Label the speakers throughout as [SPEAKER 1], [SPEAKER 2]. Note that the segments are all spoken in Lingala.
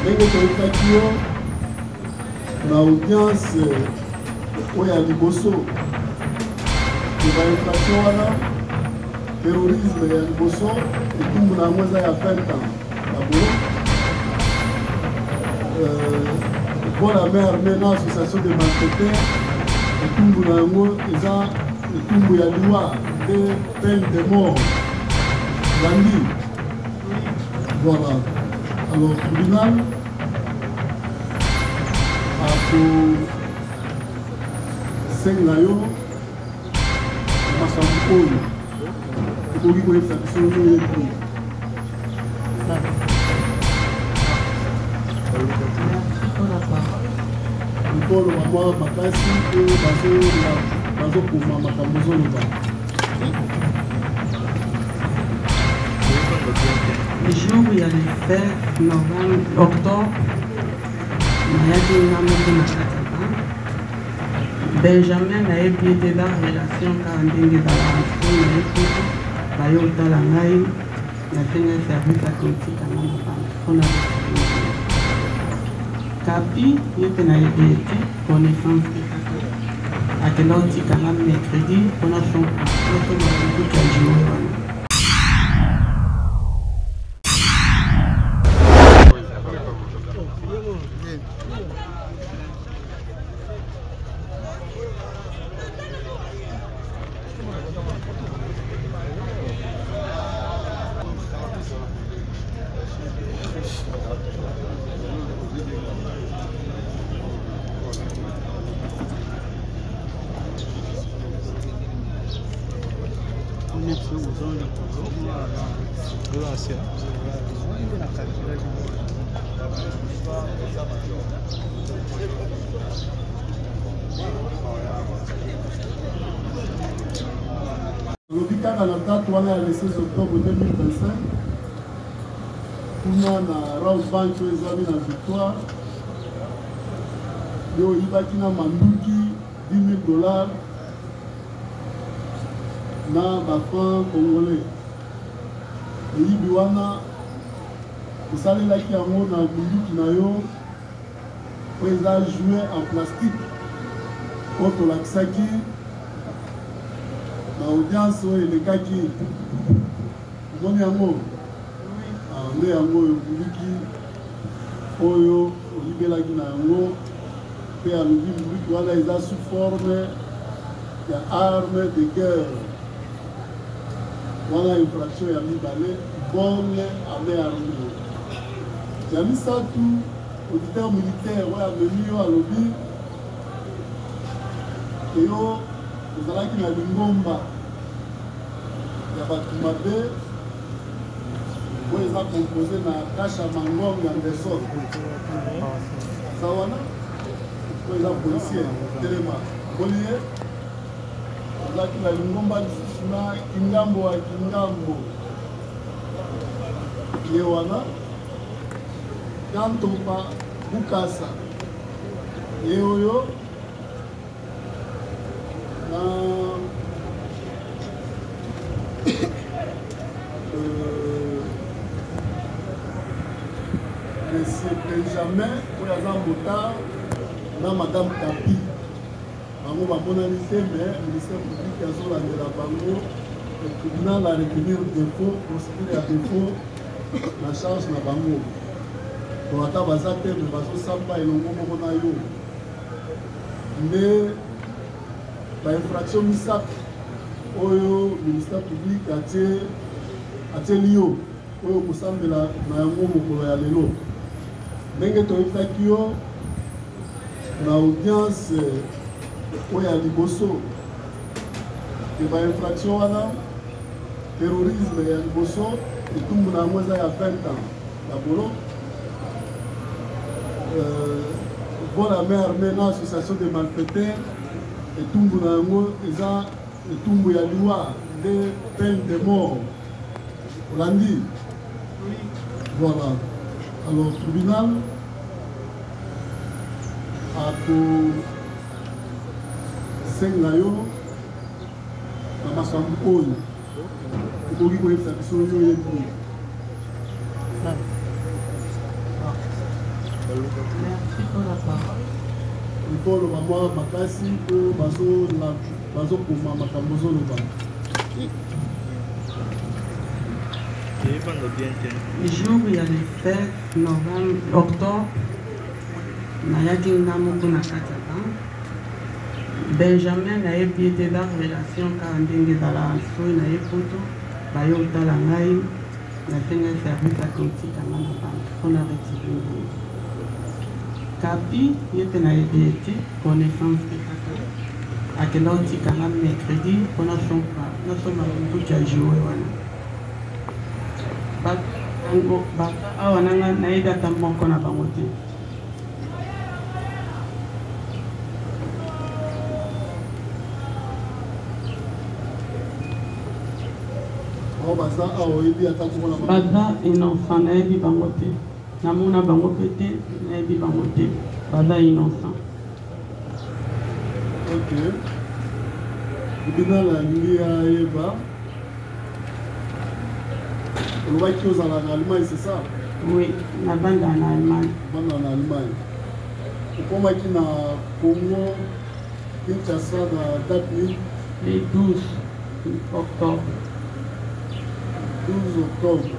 [SPEAKER 1] Ndenge toyebisaki yo na audience oyo ya liboso ke ba infraction wana, terrorisme ya liboso, etumbu na yango eza ya 20 ans ya boloko, vol à main armée na association de malfaiteurs, etumbu na yango eza etumbu ya liwa nde peine de mort. Landi? Voilà. Alors tribunal akosenga yo makambo oyo okoki koyebisa biso yo yebi. Nkolo mwa makasi mpe bazokoma makambo ozoloba.
[SPEAKER 2] Jour ya le 7 novembre, octobre, nayaki nga moko na kati ya banque. Benjamin nayebi ete eza relation kaka ndenge ezalaka so naye kutu baye otala ngai, nasengai service akotika nga na banque mpona kapi ye mpe nayebi ete connaissance te kaka akenda otika nga mercredi mpona somba kutu ya jour wana.
[SPEAKER 1] Alobi kaka na date wana ya le 16 octobre 2025, kuna na Round Bank oyo ezwami na Victoire, yo oyibaki na manduki 10 000 dollars na bafranc congolais. Moyibi wana osalelaki yango na munduki na yo oyo eza jouet en plastique, oyo tolakisaki na audience oyo elekaki. Omoni yango nde yango oyo munduki oyo oyibelaki na yango. Mpe alobi munduki wana eza sous forme ya arme de guerre. Wana infraction ya mibale, vol à main armée. Ya misato, auditeur militaire oyo amemi yo alobi eyo ozalaki na lingomba ya bato mabe oyo eza composé na Kasha Mangong ya Anderson. Aza wana, oyo eza policier telema boni ye ozalaki na lingomba lisusu na Kingambo ya Kingambo, ye wana Kantopa Bukasa, ye oyo na monsieur Benjamin oyo aza motard na madame Kapi. Bango bamonani te, mais ministère public azolandela bango. Tribunal a retenir défaut, procédure ya défaut na charge na bango. To ata baza te, mais bazosamba elongo moko na yo. Nde bainfraction misato oyo ministère public atie atieli yo, oyo kosambela na yango mokolo ya lelo. Ndenge toyebisaki yo na audience oyo ya liboso ke bainfraction wana, terrorisme ya liboso, etumbu na yango eza ya 20 ans ya boloko, vol à main armée na association de malfaiteurs, etumbu na yango eza etumbu ya liwa nde peine de mort. Olandi? Voilà. Alors tribunal akosenga yo na makambo oyo okoki koyebisa biso yo yebi.
[SPEAKER 2] Merci pour la parole.
[SPEAKER 1] Il faut oloba mwa makasi mpo bazokoma makambo ozoloba.
[SPEAKER 2] Jour ya le 7 novembre, octobre, nayaki nga moko na kati ya banque. Benjamin nayebi ete eza relation kaka ndenge ezalaka, soki naye poto baye otala ngai, nasengai service akotika nga na banque mpona retire mbongo. Kapi ye mpe nayebi ye te, connaissance mpe kaka. Akenda kotika nga mercredi mpo nasomba nduki ya joue wana. Bato baza awa na nga nayebi ata moko na bango te.
[SPEAKER 1] Bango baza awa, oyebi ata moko na bango?
[SPEAKER 2] Baza innocent, nayebi bango te, namona bango mpe te, nayebi bango te, baza innocent.
[SPEAKER 1] Ok, tribunal alingi ayeba, olobaki ozala na Allemagne, c'est ça?
[SPEAKER 2] Oui, navanda na Allemagne.
[SPEAKER 1] Ovanda na Allemagne, okomaki na Congo Kinshasa na date nini?
[SPEAKER 2] Le 12 octobre.
[SPEAKER 1] 12 octobre.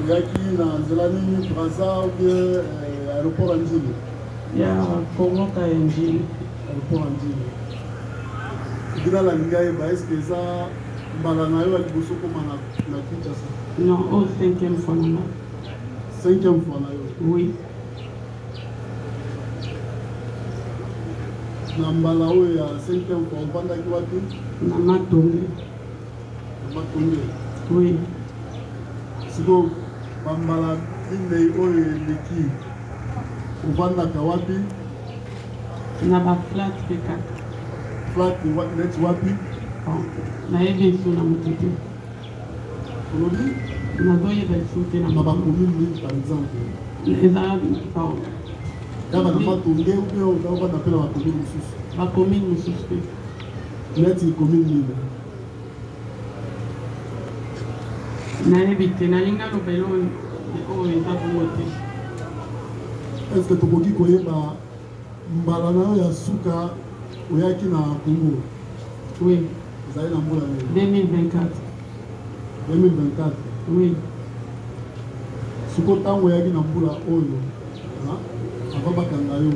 [SPEAKER 1] Oyaki na nzela nini, Braza ou bien aéroport ya Ndjili?
[SPEAKER 2] Ya Congo ka ya Ndjili.
[SPEAKER 1] Aéroport ya Ndjili. Tribunal alingi ayeba, est ce que eza mbala na yo ya liboso okoma na Kinshasa?
[SPEAKER 2] Non, oyo cinquième fois na nga.
[SPEAKER 1] Cinquième fois na yo?
[SPEAKER 2] Oui.
[SPEAKER 1] Na mbala oyo ya cinquième fois, ovandaki wapi?
[SPEAKER 2] Na Matonge.
[SPEAKER 1] Na Matonge?
[SPEAKER 2] Oui.
[SPEAKER 1] Sikoyo bambala minei oyo eleki, ovandaka wapi?
[SPEAKER 2] Na baflat mpe kaka.
[SPEAKER 1] Flat neti wapi?
[SPEAKER 2] Bon, nayebi esu na motu te.
[SPEAKER 1] Olobi?
[SPEAKER 2] Nazoyeba esu te.
[SPEAKER 1] Na bacommune nini, par exemple?
[SPEAKER 2] Eza bon.
[SPEAKER 1] Kaka na Matonge ou bien ovanda mpe na bacommune mosusu?
[SPEAKER 2] Bacommune mosusu te.
[SPEAKER 1] Neti commune nini?
[SPEAKER 2] Nayebi te, nalingi naloba eloko oyo eza bongo te.
[SPEAKER 1] Est ce que tokoki koyeba mbala na yo ya suka oyaki na Congo?
[SPEAKER 2] Oui.
[SPEAKER 1] Ezali na mbula nini?
[SPEAKER 2] 2024.
[SPEAKER 1] 2024?
[SPEAKER 2] Oui.
[SPEAKER 1] Sikoyo ntango oyaki na mbula oyo, avant bakanga yo,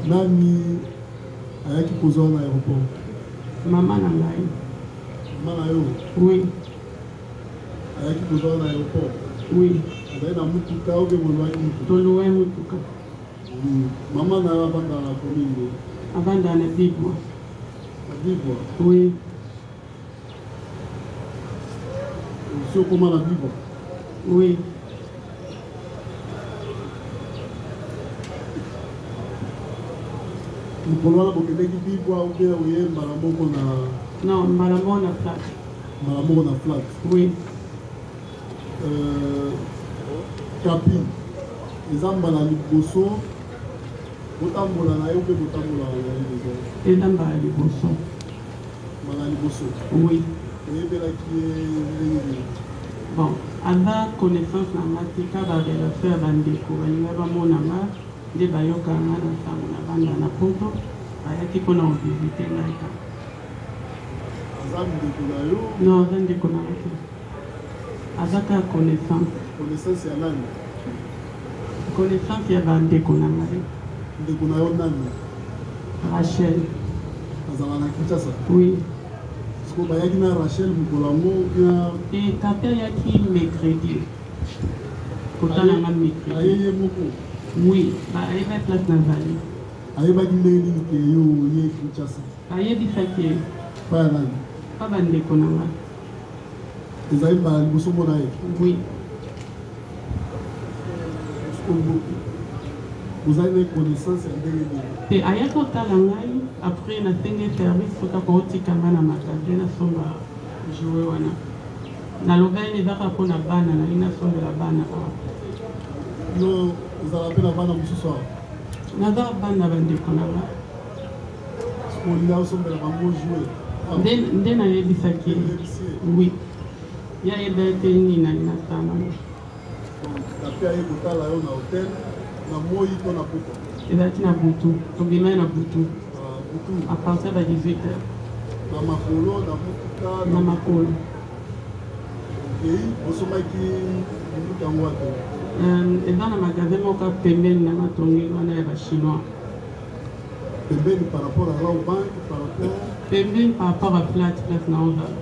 [SPEAKER 1] nani ayaki kozwa na aéroport?
[SPEAKER 2] Mama na ngai.
[SPEAKER 1] Mama na yo?
[SPEAKER 2] Oui.
[SPEAKER 1] Ayaki kozwa na aéroport?
[SPEAKER 2] Oui.
[SPEAKER 1] Azali na mutuka obe bolwaki mutuka?
[SPEAKER 2] Toluwe mutuka.
[SPEAKER 1] Mama na yo avandaka na commune nini?
[SPEAKER 2] Avandaka na Bibwa.
[SPEAKER 1] Na Bibwa?
[SPEAKER 2] Oui.
[SPEAKER 1] Osi okoma na Bibwa?
[SPEAKER 2] Oui.
[SPEAKER 1] Mokolo wana bokendeki Bibwa ou bien oye mbala moko na?
[SPEAKER 2] Non, mbala moko na flat.
[SPEAKER 1] Mbala moko na flat?
[SPEAKER 2] Oui.
[SPEAKER 1] Kapi, eza mbala liboso botambola na ye mpe botambolaka na ye deja?
[SPEAKER 2] Eza mbala liboso.
[SPEAKER 1] Mbala liboso?
[SPEAKER 2] Oui.
[SPEAKER 1] Oyebelaki ye ndenge nini?
[SPEAKER 2] Bon, aza connaissance na nga te, ka barelation ya bandeko balinga bamona nga nde bayoka nga na nsango na banda na poto, bayaki mpona kovisite ngai kaka.
[SPEAKER 1] Aza ndeko na yo?
[SPEAKER 2] Non, aza ndeko na nga te, aza kaka connaissance.
[SPEAKER 1] Connaissance ya nani?
[SPEAKER 2] Connaissance ya bandeko na ngai.
[SPEAKER 1] Ndeko na yo nani?
[SPEAKER 2] Rachel.
[SPEAKER 1] Azala na Kinshasa?
[SPEAKER 2] Oui.
[SPEAKER 1] Sikoyo bayaki na Rachel mokolo yango bien?
[SPEAKER 2] Te, Kapi ayaki mercredi kotala nga mercredi.
[SPEAKER 1] Aye ye moko?
[SPEAKER 2] Oui, ayebaki place nazali.
[SPEAKER 1] Ayebaki ndenge nini ke yo oye Kinshasa?
[SPEAKER 2] Ayebisaki ye.
[SPEAKER 1] Pa ya nani?
[SPEAKER 2] Pa bandeko na nga.
[SPEAKER 1] Ezali mbala liboso mona ye?
[SPEAKER 2] Oui.
[SPEAKER 1] Ozali na connaissance ya ndenge nini?
[SPEAKER 2] Te, ayaki kotala ngai, après nasengi service soki akotika ngai na magasin nasomba joue wana. Nalobaki eza kaka mpona bana, nalingi nasombela bana awa.
[SPEAKER 1] Yo ozala mpe na bana mosusu awa?
[SPEAKER 2] Naza bana bandeko na nga.
[SPEAKER 1] Olinga osombela bango joue?
[SPEAKER 2] Nde nayebisaki ye. Oui, ye ayeba ete nini nalingi nasala nango.
[SPEAKER 1] Donc Kapi aye kotala yo na hotel na moi to na pokwa?
[SPEAKER 2] Ezalaki na butu, tobimaki na butu.
[SPEAKER 1] Ah, butu.
[SPEAKER 2] À partir ya 18 heures.
[SPEAKER 1] Na makolo, na motuka?
[SPEAKER 2] Na makolo.
[SPEAKER 1] Okei, osombaki motuka yango wapi?
[SPEAKER 2] Eza na magasin moko pembeni na matongeli wana ya bachinois.
[SPEAKER 1] Pembeni par rapport à Raw Bank, par rapport?
[SPEAKER 2] Pembeni par rapport à flat, place na ozala.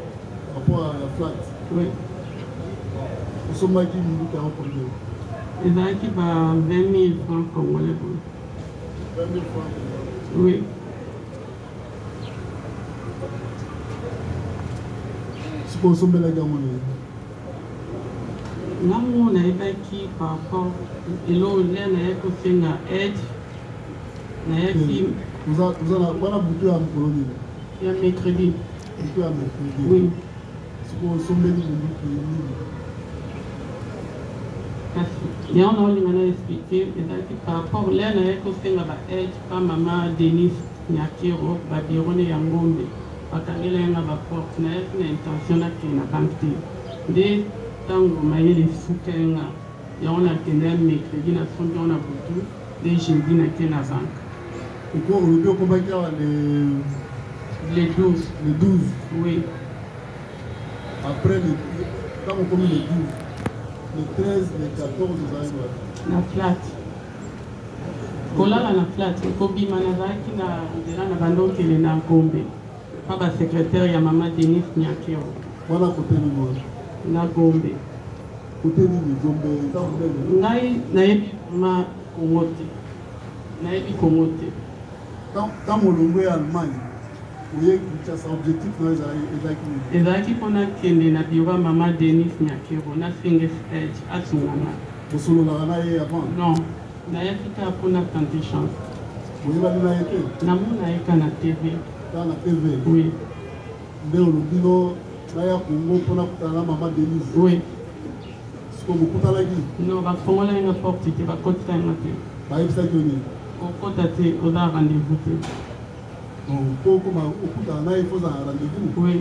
[SPEAKER 1] Par rapport à la flat?
[SPEAKER 2] Oui.
[SPEAKER 1] Osombaki minduki yango combien?
[SPEAKER 2] Ezalaki ba 20 000 francs congolais boye.
[SPEAKER 1] 20 000 francs congolais?
[SPEAKER 2] Oui.
[SPEAKER 1] Sikoyo osombelaki yango nini?
[SPEAKER 2] Ngango nayebaki par rapport eloko nde nayaki kosenga aide, nayaki.
[SPEAKER 1] Oza wana butu ya mokolo nini?
[SPEAKER 2] Ya mercredi.
[SPEAKER 1] Butu ya mercredi?
[SPEAKER 2] Oui.
[SPEAKER 1] Sikoyo osombeli minduki nini?
[SPEAKER 2] Kasi yango naolinga na explique, ezalaki par rapport lere nayaki kosenga ba aide pa mama Denise Nyakero, babiro ne ya Ngombe bakangela ye nga baporte. Nayaki na intention nakende na banque te, nde ntango mayele esuka ye nga, yango nakende ya mercredi, nasombi yango na butu, nde jeudi nake na banque.
[SPEAKER 1] Oko olobi okomaki awa le
[SPEAKER 2] Le 12.
[SPEAKER 1] Le 12?
[SPEAKER 2] Oui.
[SPEAKER 1] Après le ntango okomi le 12, le 13, le 14 ozalaki wapi?
[SPEAKER 2] Na flat, kolala na flat, kobima nazalaki na nzela na bando okende na Gombe pa basecrétaire ya mama Denis Nyakero.
[SPEAKER 1] Wana kote nini wana?
[SPEAKER 2] Na Gombe.
[SPEAKER 1] Kote nini? Gombe eza monene.
[SPEAKER 2] Ngai nayebi ma Kongo te, nayebi Kongo te.
[SPEAKER 1] Ntango olongwe ya Allemagne oye Kinshasa, objectif na yo ezalaki nini?
[SPEAKER 2] Ezalaki mpona kende na biro ya mama Denis Nyakero, nasenga aide, asunga nga.
[SPEAKER 1] Bosololaka na ye avant?
[SPEAKER 2] Non, nayaki kaka mpona tenter chance.
[SPEAKER 1] Boyebani na ye te?
[SPEAKER 2] Namona ye kaka na TV.
[SPEAKER 1] Kaka na TV?
[SPEAKER 2] Oui.
[SPEAKER 1] Nde olobi no naya Kongo mpona kutana na mama Denise?
[SPEAKER 2] Oui.
[SPEAKER 1] Sikoyo bokutanaki?
[SPEAKER 2] Non, bafongolaki nga porte te, bakotisaki nga te.
[SPEAKER 1] Bayebisaki yo nini?
[SPEAKER 2] Okota te, oza rendez-vous te.
[SPEAKER 1] Donc mpo okoma okutana na ye, faut ozala na rendez-vous?
[SPEAKER 2] Oui.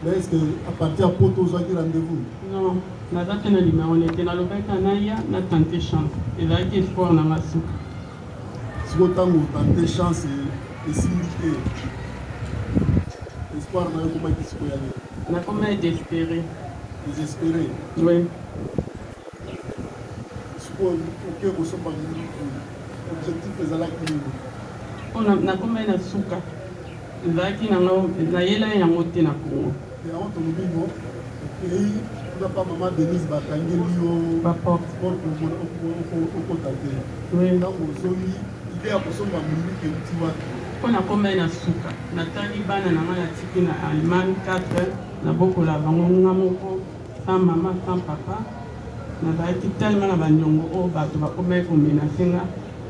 [SPEAKER 1] Mais est ce que à partir ya Poto ozwaki rendez-vous?
[SPEAKER 2] Non, naza te na numéro ne te. Nalobaki kaka naya na tenter chance, ezalaki espoir na nga suka.
[SPEAKER 1] Sikoyo ntango otenter chance esimbi te, espoir na yo ekomaki sikoyo ya nini?
[SPEAKER 2] Nakomaki désespéré.
[SPEAKER 1] Désespéré?
[SPEAKER 2] Oui.
[SPEAKER 1] Sikoyo oke kosomba minduki, objectif ezalaki nini?
[SPEAKER 2] Mpo nakomaki na suka, ezalaki nango nayelaki yango te na Congo.
[SPEAKER 1] Yango tolobi no okei kuna pa mama Denise, bakangeli yo
[SPEAKER 2] baporte.
[SPEAKER 1] Porte, okota te. Ntango ozongi, idée ya kosomba minduki euti wapi?
[SPEAKER 2] Mpo nakomaki na suka, natali bana na ngai natiki na Allemagne 4, nabokola bango nga moko, sans mama, sans papa. Nazalaki tellement na baniongo oyo bato bakomaki komenacer nga.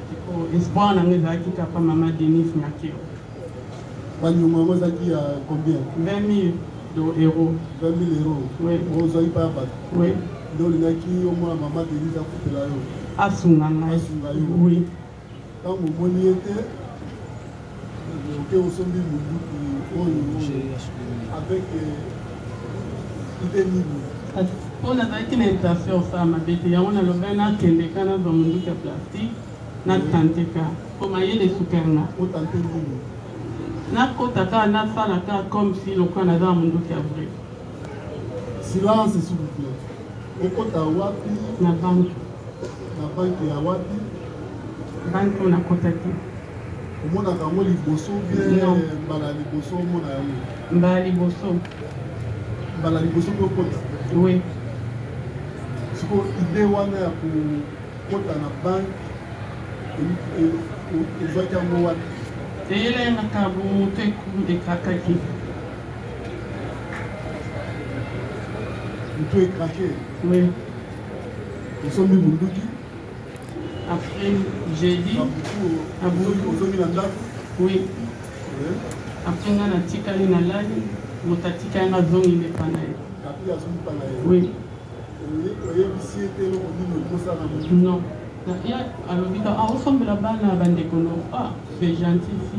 [SPEAKER 2] Sikoyo espoir na ngai ezalaki kaka mama Denise Nyakero.
[SPEAKER 1] Baniongo yango ezalaki ya combien?
[SPEAKER 2] 20 000 euro.
[SPEAKER 1] 20 000 euros?
[SPEAKER 2] Oui.
[SPEAKER 1] Ozwaki mpa ya bato?
[SPEAKER 2] Oui.
[SPEAKER 1] Nde olingaki omona mama Denise akutela yo?
[SPEAKER 2] Asunga ngai.
[SPEAKER 1] Asunga yo?
[SPEAKER 2] Oui.
[SPEAKER 1] Ntango omoni ye te, oke osombi munduki oyo avec idée nini?
[SPEAKER 2] Mpo nazalaki na intention osala mabe te, yango nalobaki nakende ka nazwa munduki ya plastique, natenter ka mpo mayele esukaki nga.
[SPEAKER 1] Otenter nini?
[SPEAKER 2] Nakota kaka, nasala kaka comme si lokola naza na munduki ya vrai.
[SPEAKER 1] Silence, s'il vous plaît. Okota wapi?
[SPEAKER 2] Na banque.
[SPEAKER 1] Na banque ya wapi?
[SPEAKER 2] Banque oyo nakotaki.
[SPEAKER 1] Omonaka yango liboso bien?
[SPEAKER 2] Non.
[SPEAKER 1] Mbala liboso omona yango?
[SPEAKER 2] Mbala liboso.
[SPEAKER 1] Mbala liboso mpe okota?
[SPEAKER 2] Oui.
[SPEAKER 1] Sikoyo idée wana ya kokota na banque ozwaki yango wapi?
[SPEAKER 2] Eyelaki nga kaka moto ecraquaki.
[SPEAKER 1] Moto ecraquer?
[SPEAKER 2] Oui.
[SPEAKER 1] Osombi munduki?
[SPEAKER 2] Après jeudi.
[SPEAKER 1] Ozongi na ndako?
[SPEAKER 2] Oui. Après nga natikali, nalali, moto atikali nga azongi nde epa na ye.
[SPEAKER 1] Kapi azongi mpa na ye?
[SPEAKER 2] Oui.
[SPEAKER 1] Oyebisi ye te eloko nini olimosala na munduki?
[SPEAKER 2] Non, ye alobi ka aosombela bana bandeko no. Ah, c'est gentil. Si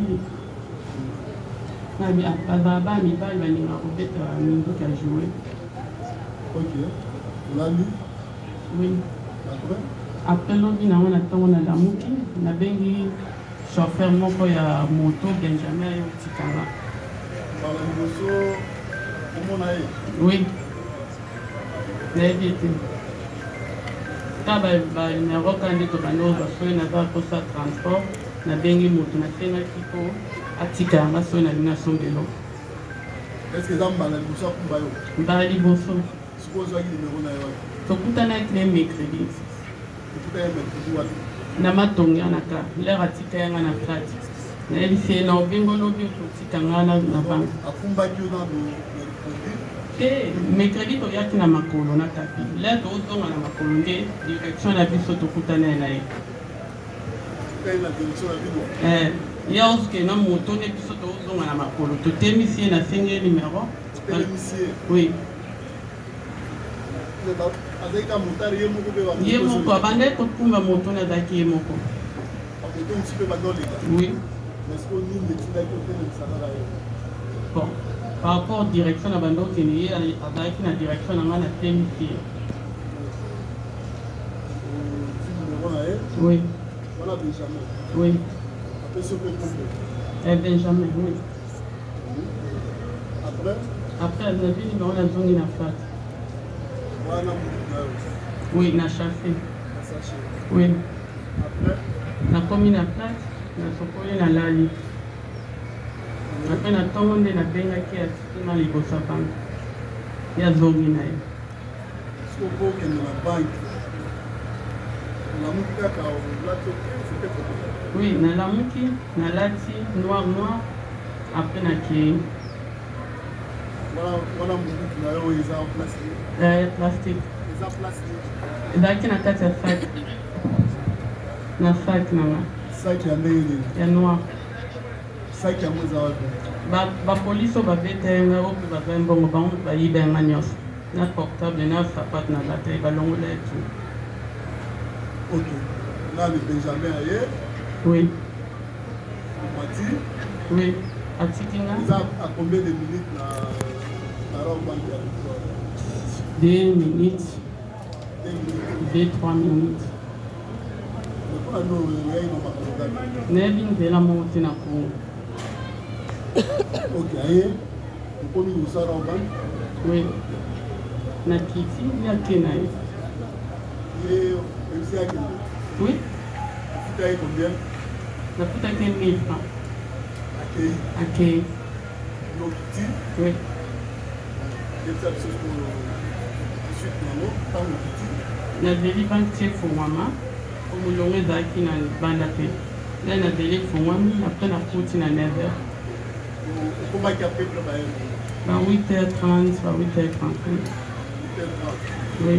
[SPEAKER 2] bazala bana mibali balingaka kobeta minduki ya jouet.
[SPEAKER 1] Ok, olali?
[SPEAKER 2] Oui.
[SPEAKER 1] Après?
[SPEAKER 2] Après lobi nango na ntongo nalamuki, nabengi chauffeur moko ya moto, Benjamin, aye otika nga.
[SPEAKER 1] Mbala liboso omona ye?
[SPEAKER 2] Oui, nayebi ete ta banumero kaka nde tobandi ozwa. Soki naza kosa transport, nabengi moto, nasengaki mpo atika yanga soki nalingi nasomba eloko.
[SPEAKER 1] Est-ce que eza mbala liboso akumba yo?
[SPEAKER 2] Mbala liboso.
[SPEAKER 1] Sikoyo ozwaki numero na ye wapi?
[SPEAKER 2] Tokutanaki ne mercredi.
[SPEAKER 1] Okuta ye mercredi wapi?
[SPEAKER 2] Na Matonge wana ka lere atika yanga na flat, nayebisi ye na obengo lobi okotika nga na banque.
[SPEAKER 1] Akumbaki yo nano mercredi?
[SPEAKER 2] Te, mercredi toyaki na makolo na tapi. Lere tozonga na makolo nde direction na biso tokutana ye na ye.
[SPEAKER 1] Okutani na direction na bino?
[SPEAKER 2] Eh, ye aozuke na moto nde biso tozonga na makolo, totemisi ye, nasengi ye numero.
[SPEAKER 1] Otelemisi ye?
[SPEAKER 2] Oui.
[SPEAKER 1] Azalaki ka motard ye moko mpe?
[SPEAKER 2] Ye moko abandaki kokumba moto, nazalaki ye moko.
[SPEAKER 1] Bamoto mosusu mpe banda oleka?
[SPEAKER 2] Oui.
[SPEAKER 1] Mais sikoyo nini etindaki otelemisa kaka ye?
[SPEAKER 2] Bon, par rapport direction na banda okende, ye azalaki na direction na ngai, natemisi ye.
[SPEAKER 1] Ozwi numero na ye?
[SPEAKER 2] Oui.
[SPEAKER 1] Wana Benjamin?
[SPEAKER 2] Oui.
[SPEAKER 1] Apesi yo mpe kombo?
[SPEAKER 2] Eh, Benjamin, oui.
[SPEAKER 1] Après?
[SPEAKER 2] Après nazwi numéro, nazongi na flat.
[SPEAKER 1] Wana motu na yo?
[SPEAKER 2] Oui, na sachet.
[SPEAKER 1] Na sachet?
[SPEAKER 2] Oui.
[SPEAKER 1] Après?
[SPEAKER 2] Nakomi na flat, nasokoli, nalali. Après na ntongo nde nabengaki, atiki nga liboso ya banque, ye azongi na ye.
[SPEAKER 1] Sikoyo mpo okende na banque, olamuki kaka, olati, oke?
[SPEAKER 2] Oui, nalamuki, nalati noir noir, après nakei.
[SPEAKER 1] Wana monduki na yo eza plastique?
[SPEAKER 2] Eh, plastique.
[SPEAKER 1] Eza plastique?
[SPEAKER 2] Ezalaki na kati ya sac, na sac na nga.
[SPEAKER 1] Sac ya ndenge nini?
[SPEAKER 2] Ya noir.
[SPEAKER 1] Sac yango eza wapi?
[SPEAKER 2] Bapolisi oyo babeta ye nga, oyo mpe bazwa mbongo, bango bayiba yanga nyonso, na portable na sapate na lata ye, balongola ye tout.
[SPEAKER 1] Ok, nani, Benjamin aye?
[SPEAKER 2] Oui.
[SPEAKER 1] Omati?
[SPEAKER 2] Oui, atiki nga.
[SPEAKER 1] Eza à combien de minutes na Rawbank ya Victoire?
[SPEAKER 2] 2 minutes.
[SPEAKER 1] 2 minutes?
[SPEAKER 2] 2, 3 minutes.
[SPEAKER 1] Mpona no oyai na makolo kaka?
[SPEAKER 2] Nayebi nzela moko te na Kongo.
[SPEAKER 1] Ok, aye, okomi liboso ya Rawbank?
[SPEAKER 2] Oui, nakiti, ye ake na ye.
[SPEAKER 1] Ye oyebisi akende?
[SPEAKER 2] Oui.
[SPEAKER 1] Ofuta ye combien?
[SPEAKER 2] Nafutaki 1000 francs.
[SPEAKER 1] Akei?
[SPEAKER 2] Akei.
[SPEAKER 1] Yo okiti?
[SPEAKER 2] Oui.
[SPEAKER 1] Yebisa biso sikoyo suite nango ntango okiti.
[SPEAKER 2] Nazeli banque tie efungwama, po molongo ezalaki na libanda te. Nde nazeli efungwami, après nakuti na 9 heures.
[SPEAKER 1] Okomaki à peu près baye?
[SPEAKER 2] Ba 8h30, ba 8h35.
[SPEAKER 1] 8h30?
[SPEAKER 2] Oui.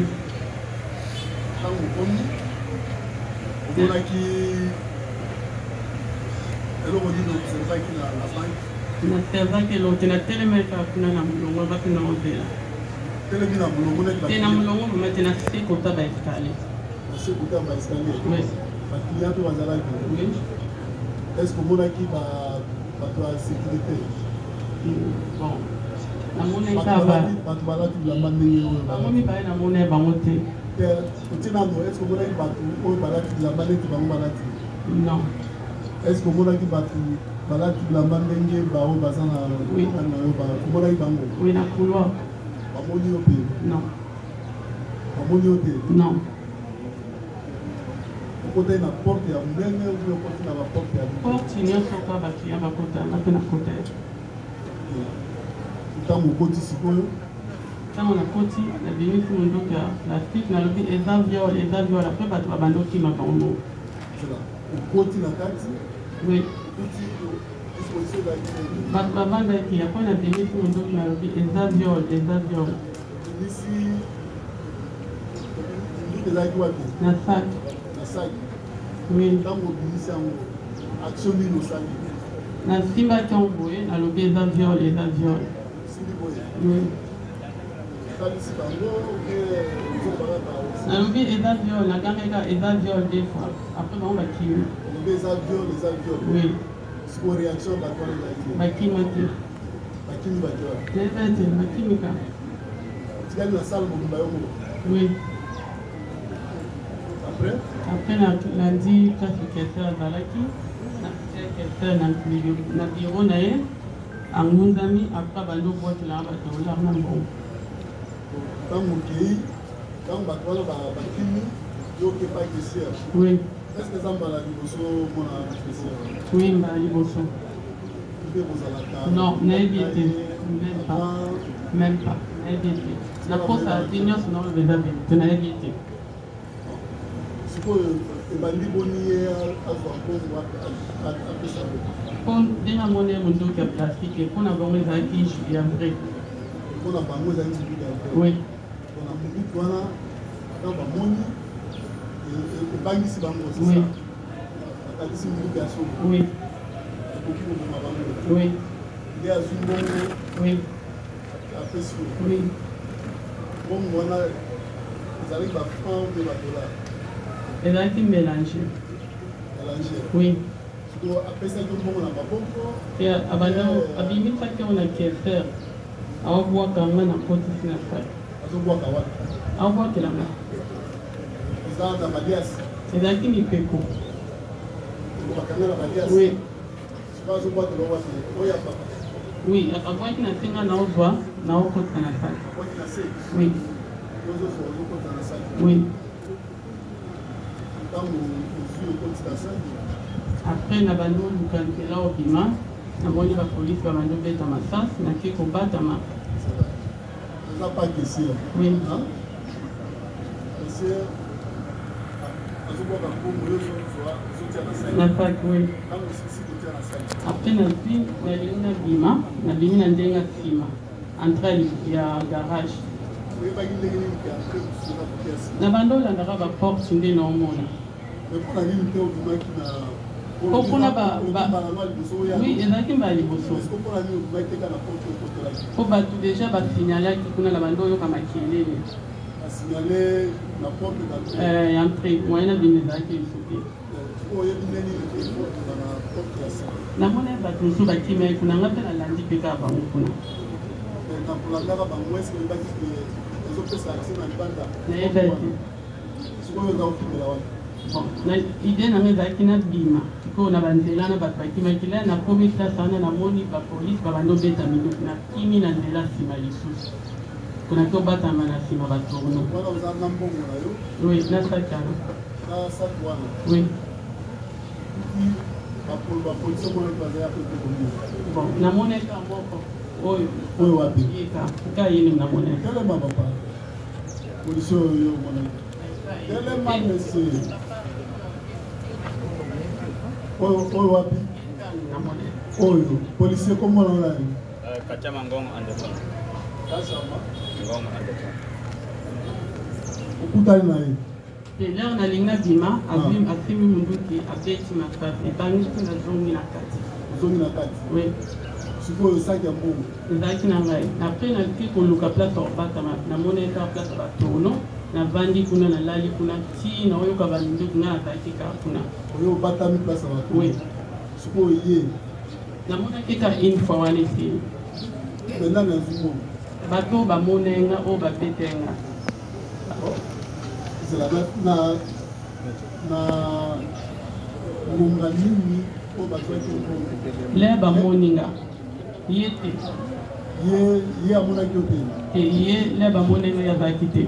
[SPEAKER 1] Ntango okomi, omonaki eloko nini observaki na banque?
[SPEAKER 2] Naservaki eloko te, natelemaki kaka kuna na molongo, bape na ozela.
[SPEAKER 1] Telemi na molongo neti?
[SPEAKER 2] Te, na molongo mama te, na se kota baescalier.
[SPEAKER 1] Na se kota baescalier?
[SPEAKER 2] Oui.
[SPEAKER 1] Baclient mpe bazalaki?
[SPEAKER 2] Oui.
[SPEAKER 1] Est ce que omonaki bato ya sécurité?
[SPEAKER 2] Bon, namoni kaka
[SPEAKER 1] bato balati bilamba ndenge oyo?
[SPEAKER 2] Bango mibale, namoni bango te.
[SPEAKER 1] Te, otie nano, est ce que omonaki bato oyo balati bilamba neti bango balati?
[SPEAKER 2] Non.
[SPEAKER 1] Est ce que omonaki bato balati bilamba ndenge baoyo baza na
[SPEAKER 2] Oui.
[SPEAKER 1] na yo, omonaki bango?
[SPEAKER 2] Oui, na couloir.
[SPEAKER 1] Bamoni yo mpe?
[SPEAKER 2] Non.
[SPEAKER 1] Bamoni yo te?
[SPEAKER 2] Non.
[SPEAKER 1] Okotaki na porte ya monene obi okoti na baporte ya
[SPEAKER 2] Porte nyonso kaka baclient bakotanga mpe nakota ye.
[SPEAKER 1] Ntango okoti sikoyo?
[SPEAKER 2] Ntango nakoti, nabimisi mondoki ya plastique, nalobi eza viol, eza viol. Après bato babandi okima bango moko.
[SPEAKER 1] Zela, okoti na kati?
[SPEAKER 2] Oui.
[SPEAKER 1] Okuti disposition ezalaki nini?
[SPEAKER 2] Bato bavandaki. Après nabimisi mondoki, nalobi eza viol, eza viol.
[SPEAKER 1] Obimisi nduki, ezalaki wapi?
[SPEAKER 2] Na sac.
[SPEAKER 1] Na sac?
[SPEAKER 2] Oui.
[SPEAKER 1] Ntango obimisi yango, action nini osali?
[SPEAKER 2] Nasimbaki yango boye, nalobi eza viol, eza viol.
[SPEAKER 1] Osimbi boye?
[SPEAKER 2] Oui.
[SPEAKER 1] Otalisi bango ozobakaka?
[SPEAKER 2] Nalobi eza viol, nagangaka eza viol deux fois, après bango bakimi.
[SPEAKER 1] Olobi eza viol, eza viol?
[SPEAKER 2] Oui.
[SPEAKER 1] Sikoyo réaction ya bato wana ezalaki?
[SPEAKER 2] Bakimaki.
[SPEAKER 1] Bakimi bato wapi?
[SPEAKER 2] Nayeba ete bakimika.
[SPEAKER 1] Otikali na salle mobimba yo moko?
[SPEAKER 2] Oui.
[SPEAKER 1] Après?
[SPEAKER 2] Après nalandi place caissière azalaki, caissière na bureau na ye, angunzami. Après abandi obwakelanga badollar na mbongo.
[SPEAKER 1] Ntango okei, ntango bato wana bakimi, yo okepa caissière?
[SPEAKER 2] Oui.
[SPEAKER 1] Est ce que eza mbala liboso mona caissière?
[SPEAKER 2] Oui, mbala liboso.
[SPEAKER 1] Mpe bozalaka?
[SPEAKER 2] Non, nayebi ete même pas, même pas, nayebi ete nakosala te. Nyonso naoloba eza vérité, nayebi ete.
[SPEAKER 1] Sikoyo ebandi boni ye azwa mbongo apesa bo?
[SPEAKER 2] Mpo ndenge amoni ye mondoki ya plastique, mpona bango ezalaki ya vrai.
[SPEAKER 1] Mpona bango ezalaki mondoki ya vrai?
[SPEAKER 2] Oui.
[SPEAKER 1] Mpona mondoki wana, ata bamoni ebangisi bango?
[SPEAKER 2] Oui.
[SPEAKER 1] Bakangisi mondoki ya solo?
[SPEAKER 2] Oui.
[SPEAKER 1] Ekoki koboma bango?
[SPEAKER 2] Oui.
[SPEAKER 1] Nde azwi mbongo?
[SPEAKER 2] Oui.
[SPEAKER 1] Apesi yo?
[SPEAKER 2] Oui.
[SPEAKER 1] Mbongo wana ezalaki bafranc mpe badollar?
[SPEAKER 2] Ezalaki mélange.
[SPEAKER 1] Mélange?
[SPEAKER 2] Oui.
[SPEAKER 1] Sikoyo apesaki yo mbongo na maboko?
[SPEAKER 2] Te, abanda abimisaki yango na caissière, aobwaka nga, na kotisi na saki.
[SPEAKER 1] Azobwaka wapi?
[SPEAKER 2] Aobwakela nga.
[SPEAKER 1] Eza na baliasi?
[SPEAKER 2] Ezalaki mipeko.
[SPEAKER 1] Bakanga na baliasi?
[SPEAKER 2] Oui.
[SPEAKER 1] Sikoyo azobwakela wapi oyo ya papa?
[SPEAKER 2] Oui, abwaki na se, nga naozwa, naokotisa na saki.
[SPEAKER 1] Abwaki na se?
[SPEAKER 2] Oui.
[SPEAKER 1] Ozozwa, ozokota na saki?
[SPEAKER 2] Oui.
[SPEAKER 1] Ntango ozwi, okotisa na saki?
[SPEAKER 2] Après na bandi oluka nzela obima, namoni bapolisi babandi obeta masasi, nake kobatama.
[SPEAKER 1] Eza pa caissière?
[SPEAKER 2] Oui.
[SPEAKER 1] Caissière azobwaka mbongo, yo ozozwa, ozotia na saki?
[SPEAKER 2] Na saki, oui.
[SPEAKER 1] Ntango osisi kotia na saki?
[SPEAKER 2] Après nazwi, nalingi nabima, nabimi na ndenge ya nsima, entrée ya garage.
[SPEAKER 1] Oyebaki ndenge nini ke entrée mosusu eza kotia nsima?
[SPEAKER 2] Na bandi olandaka baporte nde naomona.
[SPEAKER 1] Mais mpona nini te obimaki na
[SPEAKER 2] Po kuna
[SPEAKER 1] mbala lwa liboso oya?
[SPEAKER 2] Oui, ezalaki mbala liboso.
[SPEAKER 1] Est-ce que mpona nini obimaki te kaka na porte okotelaki?
[SPEAKER 2] Mpo bato déjà basignalaki kuna, na bandi oyoka makelele.
[SPEAKER 1] Basignale na porte d'entrée?
[SPEAKER 2] Ya entrée, moyen nabima ezalaki liso te.
[SPEAKER 1] Oyebi nde nini ke porte na porte ya nsima?
[SPEAKER 2] Namoni bato mosusu bakimaki kuna, nga mpe nalandi mpe kaka bango kuna.
[SPEAKER 1] Na kolandaka bango, est-ce oyebaki ke ezopesa accès na libanda?
[SPEAKER 2] Nayebaki te.
[SPEAKER 1] Sikoyo oza kokimela wapi?
[SPEAKER 2] Bon, na idée nanga ezalaki nabima sikoyo na banzela na bato bakimaki. La nakomi place wana, namoni bapolisi babandi obeta minduki, nakimi na nzela nsima lisusu, konaki obatama na nsima batourneau.
[SPEAKER 1] Wana oza na mbongo na yo?
[SPEAKER 2] Oui, na saki wana.
[SPEAKER 1] Na saki wana?
[SPEAKER 2] Oui.
[SPEAKER 1] Bapolisi omonaki bazali ape combien?
[SPEAKER 2] Bon, namonaki moko oyo.
[SPEAKER 1] Oyo wapi?
[SPEAKER 2] Ye ka ye nini namonaki.
[SPEAKER 1] Telema papa, polisi oyo yo omonaki, telema monsieur. Oyo, oyo wapi?
[SPEAKER 2] Namonaki.
[SPEAKER 1] Oyo policier komona nani?
[SPEAKER 3] Kachama Ngongo Anderson.
[SPEAKER 1] Kachama
[SPEAKER 3] Ngongo Anderson.
[SPEAKER 1] Okutani na ye?
[SPEAKER 2] Te, l'heure nalingi nabima, azwi, asimbi munduki, abeti masasi, ebangisi, nazongi na kati.
[SPEAKER 1] Ozongi na kati?
[SPEAKER 2] Oui.
[SPEAKER 1] Sikoyo saki ya mbongo?
[SPEAKER 2] Ezalaki na ngai. Après naliki koluka place ya kobatama, namoni eka place ya batourneau, navandi kuna, nalali kuna ti naoyoka baminduki. Ngai nazalaki kaka kuna.
[SPEAKER 1] Oyo obatami place ya bato?
[SPEAKER 2] Oui.
[SPEAKER 1] Sikoyo ye?
[SPEAKER 2] Namonaki ka une fois wana, esili.
[SPEAKER 1] Mais nani azwi mbongo?
[SPEAKER 2] Bato bamona nga, oyo babete nga.
[SPEAKER 1] Ezala na ngonga nini oyo bazwaki mbongo?
[SPEAKER 2] Le bamoni nga, ye te.
[SPEAKER 1] Ye amonaki yo te?
[SPEAKER 2] Te, ye le bamoni nga, ye azalaki te.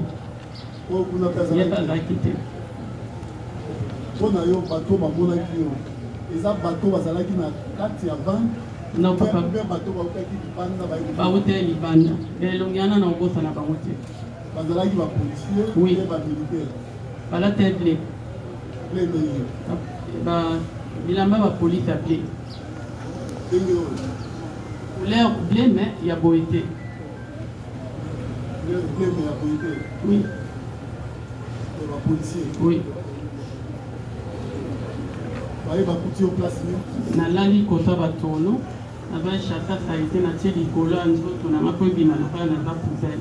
[SPEAKER 1] Oyo kuna mpe?
[SPEAKER 2] Ye mpe
[SPEAKER 1] azalaki te?
[SPEAKER 2] Azalaki te.
[SPEAKER 1] Mpo na yo, bato bamonaki yo eza bato bazalaki na kati ya banque?
[SPEAKER 2] Non, papa.
[SPEAKER 1] Mpe bato bautaki libanda baye?
[SPEAKER 2] Bauta libanda, elongi wana na obosana bango te.
[SPEAKER 1] Bazalaki bapolicier?
[SPEAKER 2] Oui.
[SPEAKER 1] Mpe bamilitaire?
[SPEAKER 2] Balata bleu.
[SPEAKER 1] Bleu ndenge?
[SPEAKER 2] Bilamba bapolisi ya bleu.
[SPEAKER 1] Ndenge oyo?
[SPEAKER 2] Couleur bleu, mais ya boye te.
[SPEAKER 1] Bleu mais ya boye te?
[SPEAKER 2] Oui.
[SPEAKER 1] Bapolicier?
[SPEAKER 2] Oui.
[SPEAKER 1] Baye bakuti yo place nini?
[SPEAKER 2] Nalali kota batourneau, nazwa chata salite, natie likolo ya nzoto nanga mpo ebima lokola naza poubelle.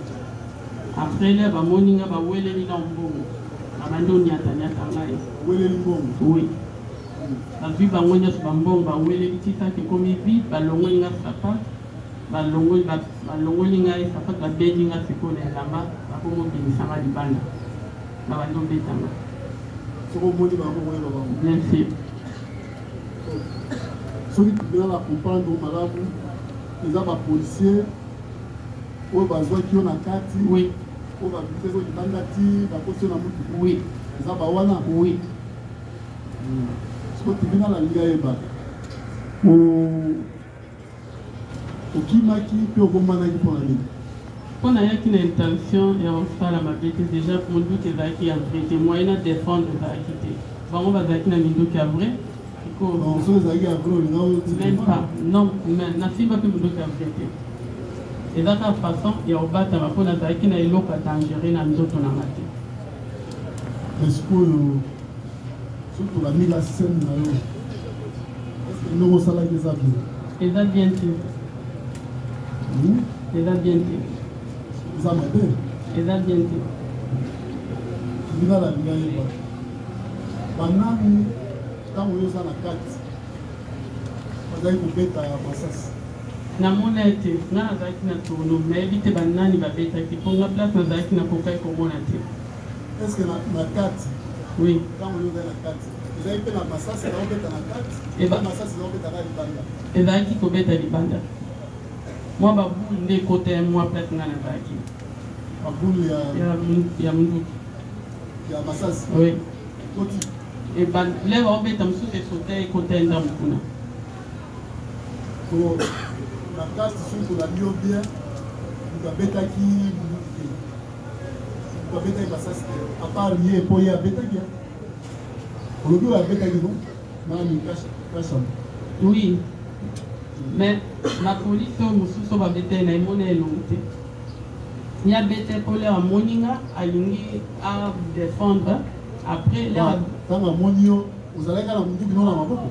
[SPEAKER 2] Après le bamoni nga, baweleli na mbongo, babandi oniataniata ngai.
[SPEAKER 1] Weleli mbongo?
[SPEAKER 2] Oui, bazwi bango nyonso bambongo, baweleli ti saki ekomi vide, balongoli nga sapato, balongoli ngai sapato, babendi nga sikoyo na elamba, bakomi obimisa nga libanda, babandi obetanga.
[SPEAKER 1] Soki omoni bango okoyeba bango.
[SPEAKER 2] Bien sûr.
[SPEAKER 1] Soki tribunal a comprendre malamu, eza ba policiers oyo bazwaki yo na kati.
[SPEAKER 2] Oui.
[SPEAKER 1] Oyo babimisaki yo libanda ti bakoti yo na motuka.
[SPEAKER 2] Oui.
[SPEAKER 1] Eza ba wana.
[SPEAKER 2] Oui.
[SPEAKER 1] Sikoyo tribunal alingi ayeba okimaki mpe obombanaki mpo na nini?
[SPEAKER 2] Mpo nayaki na intention ya kosala mabe te. Déjà monduki ezalaki ya vrai te, moyen na défendre ezalaki te. Bango bazalaki na minduki ya vrai.
[SPEAKER 1] Soki ezalaki ya vrai, olinga?
[SPEAKER 2] Même pas, non. Mais nasimba mpe monduki ya vrai te. Eza kaka façon ya kobatama, mpo nazalaki na eloko ya dangereux na nzoto na nga te.
[SPEAKER 1] Mais sikoyo, soki tolandi la scène na yo, est-ce ndenge osalaki eza bien?
[SPEAKER 2] Eza bien te. Eza bien te.
[SPEAKER 1] Eza mabe.
[SPEAKER 2] Eza bien te.
[SPEAKER 1] Tribunal alingi ayeba banani, ntango yo oza na kati, bazali kobeta masasi.
[SPEAKER 2] Namona ete nga nazalaki na tourno, nayebi te banani babetaki, mpo nga place nazalaki nakokaki komona te.
[SPEAKER 1] Est ce que na kati,
[SPEAKER 2] Oui.
[SPEAKER 1] ntango yo ozali na kati, ezali mpe na masasi ezakobeta na kati? Masasi ezakobeta na libanda?
[SPEAKER 2] Ezalaki kobeta libanda. Mwa babule nde ekota ya mwa place nga nazalaki.
[SPEAKER 1] Babule ya
[SPEAKER 2] Ya munduki.
[SPEAKER 1] Ya masasi?
[SPEAKER 2] Oui.
[SPEAKER 1] Koti
[SPEAKER 2] le baobeta, mosusu esota, ekota ya ndambo kuna.
[SPEAKER 1] So na kati, soki tolandi yo bien, moto abetaki munduki te, moto abetaki masasi te à part ye, mpo ye abetaki, olobi oyo abetaki no nani? Kashama?
[SPEAKER 2] Oui, mais na polise oyo mosusu oyo babeta ye, na emona elongi te. Ye abeta mpo l'heure amoni nga, alingi adéfendre. Après l'heure
[SPEAKER 1] Ntango amoni yo, ozalaki na munduki no na maboko?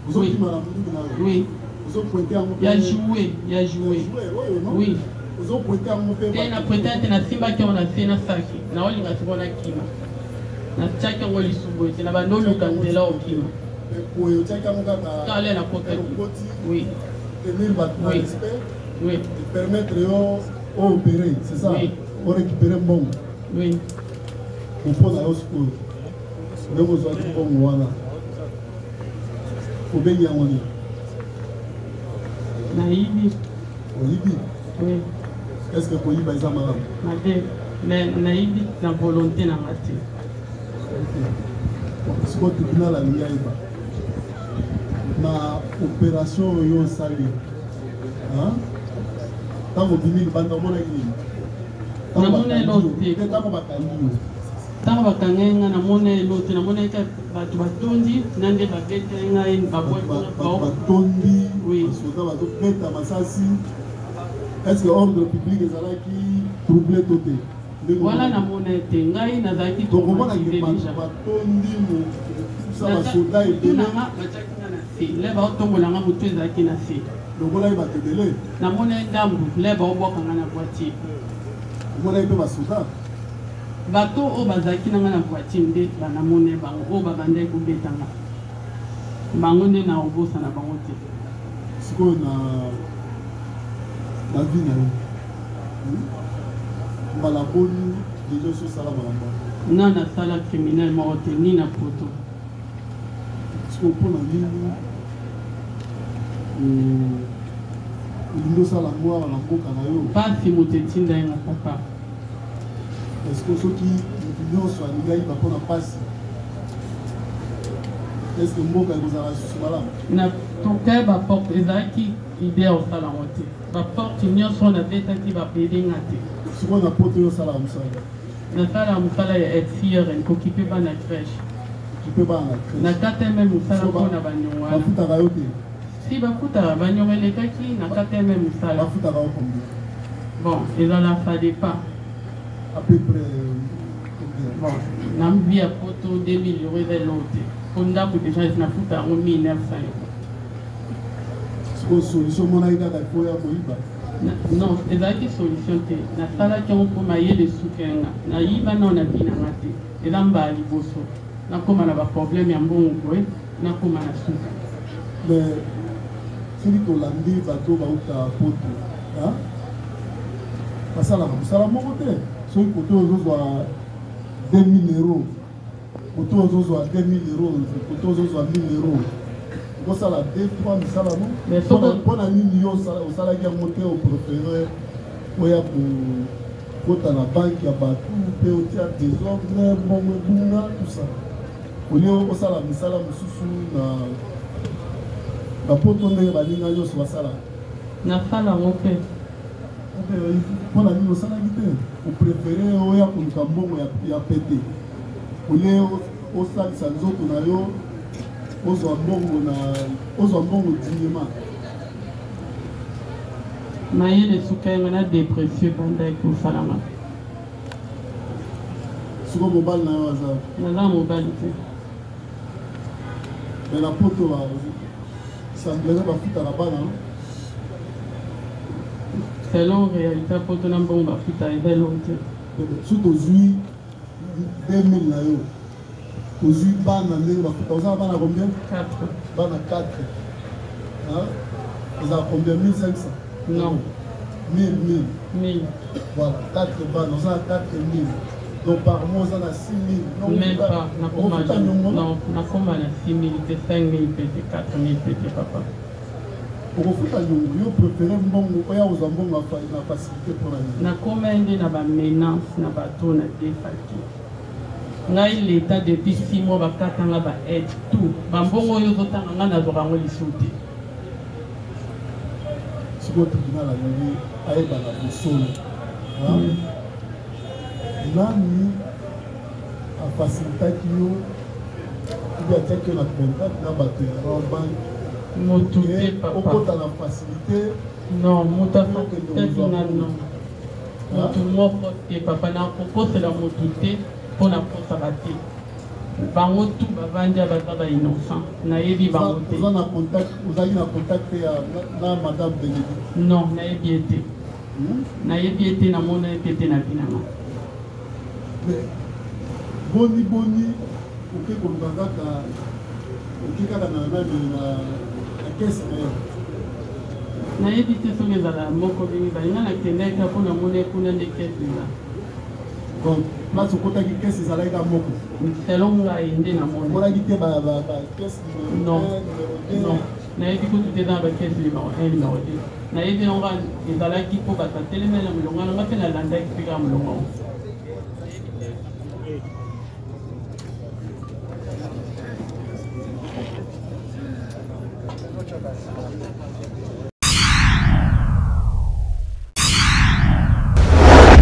[SPEAKER 1] Ozokima na munduki na yo?
[SPEAKER 2] Oui.
[SPEAKER 1] Ozopointe yango?
[SPEAKER 2] Ya jouet, ya jouet.
[SPEAKER 1] Oyo no?
[SPEAKER 2] Oui.
[SPEAKER 1] Ozopointe yango mpe?
[SPEAKER 2] Te, na pointe te. Nasimbaki yango na se na saki, naolinga sikoyo nakima, natiaki yango lisubu ete na bando oluka nzela okima.
[SPEAKER 1] Boye otiaki yango kaka?
[SPEAKER 2] Kale nakotaki.
[SPEAKER 1] Okoti?
[SPEAKER 2] Oui.
[SPEAKER 1] Tenir bato na
[SPEAKER 2] Oui.
[SPEAKER 1] respect
[SPEAKER 2] Oui.
[SPEAKER 1] et permettre yo oopérer, c'est ça?
[SPEAKER 2] Oui.
[SPEAKER 1] Orécupérer mbongo?
[SPEAKER 2] Oui.
[SPEAKER 1] Mpo na yo sikoyo, ndenge ozwaki mbongo wana, obengi yango nini?
[SPEAKER 2] Nayibi.
[SPEAKER 1] Oyibi?
[SPEAKER 2] Oui.
[SPEAKER 1] Est ce que koyiba eza malamu?
[SPEAKER 2] Mabe, mais nayibi na volonté na nga te.
[SPEAKER 1] Sikoyo tribunal alingi ayeba, na opération oyo osali, ntango obimi libanda, omonaki nini?
[SPEAKER 2] Namona eloko te.
[SPEAKER 1] Ntango bakangi yo?
[SPEAKER 2] Ntango bakangai nga, namona eloko te. Namona ete bato batondi na nde babeteli ngai.
[SPEAKER 1] Bato batondi, basoda bazobeta masasi. Est ce que ordre public ezalaki troublé to te?
[SPEAKER 2] Wana namona ete ngai nazalaki
[SPEAKER 1] Tokomonaki bato batondi mosa, basoda ebele.
[SPEAKER 2] Batiaki nga na se, le baotombolanga, motu ezalaki na se.
[SPEAKER 1] Lokolaki bato ebele?
[SPEAKER 2] Namona ndambu le baobwaka nga na voiture.
[SPEAKER 1] Omonaki mpe basoda?
[SPEAKER 2] Bato oyo bazalaki na nga na voiture nde banamona bango, oyo babandaki kobetanga, bango nde na obosana bango te.
[SPEAKER 1] Sikoyo na vie na yo, mbala boni deja osi osala makambo?
[SPEAKER 2] Nga nasala criminel moko te, ni na poto.
[SPEAKER 1] Sikoyo mpona nini olingi osala ngo awa na mboka na yo?
[SPEAKER 2] Pasi moto etinda ye nga, papa.
[SPEAKER 1] Est-ce que soki motu nyonso alingi ayiba mpona pasi, est ce que mboka ekozala lisusu malamu?
[SPEAKER 2] Na tokai baporte, ezalaki idée ya kosala yango te. Baporte nyonso oyo nabetaki, babedenga te.
[SPEAKER 1] Sikoyo na poto oyo, osalaka mosala?
[SPEAKER 2] Nasala mosala ya aide, kokipe bana crèche.
[SPEAKER 1] Okipe bana na crèche?
[SPEAKER 2] Na KTM, mosala mpona baniongo wana.
[SPEAKER 1] Bafutaka yo te?
[SPEAKER 2] Si, bafutaka. Baniongo elekaki na KTM, mosala.
[SPEAKER 1] Bafutaka yo combien?
[SPEAKER 2] Bon, ezala, ça dépend.
[SPEAKER 1] À peu près combien?
[SPEAKER 2] Bon, na vie ya poto, 2000 € eza eloko te, po ndako déjà nafuta yango 1900 €.
[SPEAKER 1] Sikoyo solution omonaki kaka ifo ya koyiba?
[SPEAKER 2] Non, ezalaki solution te. Nasalaki yango mpo mayele esuki nga. Nayiba nao na vie na nga te. Eza mbala liboso nakóma na baproblème ya mbongo boye, nakóma na suka.
[SPEAKER 1] Mais soki tolandi bato bauta poto, basalaka mosala moko te. Soki kote ozozwa 2000 €. Koto ozozwa 2000 euros, koto ozozwa 1000 euros, okosala 2 3 misala no.
[SPEAKER 2] Mais soko-
[SPEAKER 1] Mpona nini yo osalaki yango te? Opréféré oya kokota na banque ya bato mpe otia désordre, mbongo ebunga, tout ça, au lieu osala misala mosusu na Poto ndenge baninga nyonso basalaka.
[SPEAKER 2] Nasala yango mpe.
[SPEAKER 1] Mpona nini osalaki te? Opréféré oya koluka mbongo ya pete au lieu osalisa nzoto na yo, ozwa mbongo na ozwa mbongo dignement.
[SPEAKER 2] Mayele esuka yango na dépression ebandaki kosalama.
[SPEAKER 1] Sikoyo mobali na yo aza?
[SPEAKER 2] Naza mobali te.
[SPEAKER 1] Mais na Poto semblerait bafutaka bana, no?
[SPEAKER 2] Selon réalité ya Poto na mbongo bafuta, eza eloko te.
[SPEAKER 1] So tozwi 2000 na yo, tozwi bana ndenge bafuta, oza na bana combien?
[SPEAKER 2] 4.
[SPEAKER 1] Bana 4 ezala combien? 1500?
[SPEAKER 2] Non.
[SPEAKER 1] 1000, 1000.
[SPEAKER 2] 1000.
[SPEAKER 1] Voilà, 4 bana, oza na 4000, donc par mois oza na 6000.
[SPEAKER 2] Même pas, nakoma.
[SPEAKER 1] Ofuta nyongo?
[SPEAKER 2] Non, nakoma na 6000 te, 5000 pe te, 4000 pe te, papa.
[SPEAKER 1] Okofuta nyongo. Yo préféré mbongo, oya kozwa mbongo na facilité, mpona nini?
[SPEAKER 2] Nakoma nde na bamenaces na bato na defaki ngai. Leta depuis 6 mois bakatanga baaide tout. Bambongo oyo ozotanga ngai, nazwaka yango lisusu te.
[SPEAKER 1] Sikoyo tribunal alingi ayebana bosolo. Nani afacilitaki yo ubi atiaki yo na contact na bato ya Rawbank?
[SPEAKER 2] Motu te, papa.
[SPEAKER 1] Okota na facilité?
[SPEAKER 2] Non, moto afacilitaki nga, non, motu moko te, papa. Nakokosela motu te mpo nakosaka te. Bango tu bavandi ya baza bainnocent, nayebi bango te.
[SPEAKER 1] Oza na contact, ozalaki na contact ya na madame Bénédicte?
[SPEAKER 2] Non, nayebi ye te. Nayebi ye te, namona ye mpe te na vie na nga.
[SPEAKER 1] Mais boni boni oke koluka kaka, oke kaka na nani, na caisse na ye?
[SPEAKER 2] Nayebi te soki ezala moko bi mibale. Nga nakendaki kaka mpo namona ye kuna nde caisse eza.
[SPEAKER 1] Donc place okotaki, caisse ezalaki kaka moko?
[SPEAKER 2] Selon ngai nde namona.
[SPEAKER 1] Omonaki te bacaisse numéro
[SPEAKER 2] Non.
[SPEAKER 1] 1, numéro 2?
[SPEAKER 2] Non, nayebi kutu te eza na bacaisse numéro 1, numéro 2. Nayebi yango ezalaki mpo bato batelemeli na molongo wana, nga mpe nalandaki mpe kaka molongo yango.